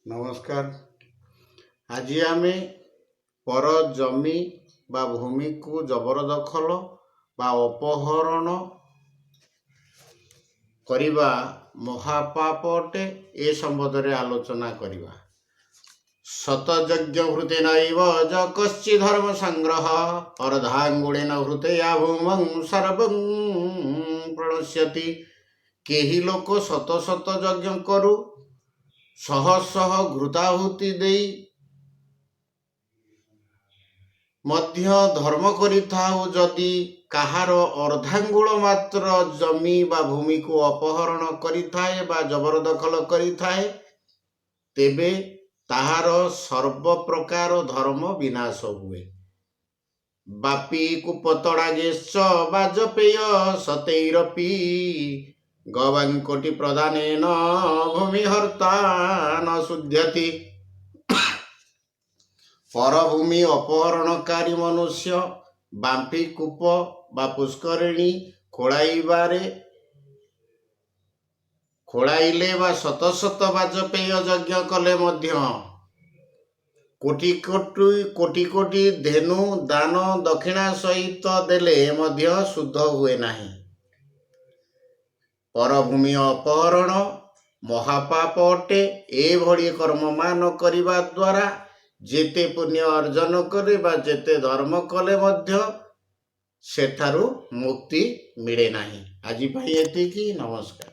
ନମସ୍କାର। ଆଜି ଆମେ ପର ଜମି ବା ଭୂମିକୁ ଜବରଦଖଲ ବା ଅପହରଣ କରିବା ମହାପାପ ଅଟେ, ଏ ସମ୍ବନ୍ଧରେ ଆଲୋଚନା କରିବା। ଶତଯଜ୍ଞ ଘୃତେନୈବ ଯ କଶ୍ଚି ଧର୍ମ ସଂଗ୍ରହ ଅର୍ଦ୍ଧାଙ୍ଗୁଳେନ ଘୃତୟା ଭୂମଂ ସର୍ବଂ ପ୍ରଣଶ୍ୟତି। କେହି ଲୋକ ଶତ ଶତ ଯଜ୍ଞ କରୁ, ଶହ ଶହ ଘୃତାହୁତି ଦେଇ ମଧ୍ୟ ଧର୍ମ କରିଥାଉ, ଯଦି କାହାର ଅର୍ଦ୍ଧାଙ୍ଗୁଳ ମାତ୍ର ଜମି ବା ଭୂମିକୁ ଅପହରଣ କରିଥାଏ ବା ଜବରଦଖଲ କରିଥାଏ, ତେବେ ତାହାର ସର୍ବ ପ୍ରକାର ଧର୍ମ ବିନାଶ ହୁଏ। ବାପି କୂପତଡ଼ାଗେଶ୍ଚ ବାଜପେୟ ଶତୈରପି ଗବାଙ୍କୋଟି ପ୍ରଦାନେନ ଭୂମିହର୍ତ୍ତା ନ ଶୁଧ୍ୟତି। ପରଭୂମି ଅପହରଣକାରୀ ମନୁଷ୍ୟ ବାମ୍ଫି କୂପ ବା ପୁଷ୍କରିଣୀ ଖୋଳାଇଲେ ବା ଶତ ଶତ ବାଜପେୟ ଯଜ୍ଞ କଲେ ମଧ୍ୟ, କୋଟି କୋଟି କୋଟି କୋଟି ଧେନୁ ଦାନ ଦକ୍ଷିଣା ସହିତ ଦେଲେ ମଧ୍ୟ ଶୁଦ୍ଧ ହୁଏ ନାହିଁ। ପରଭୂମି ଅପହରଣ ମହାପାପ ଅଟେ। ଏଭଳି କର୍ମମାନ କରିବା ଦ୍ୱାରା ଯେତେ ପୁଣ୍ୟ ଅର୍ଜନ କଲେ ବା ଯେତେ ଧର୍ମ କଲେ ମଧ୍ୟ ସେଠାରୁ ମୁକ୍ତି ମିଳେ ନାହିଁ। ଆଜି ପାଇଁ ଏତିକି। ନମସ୍କାର।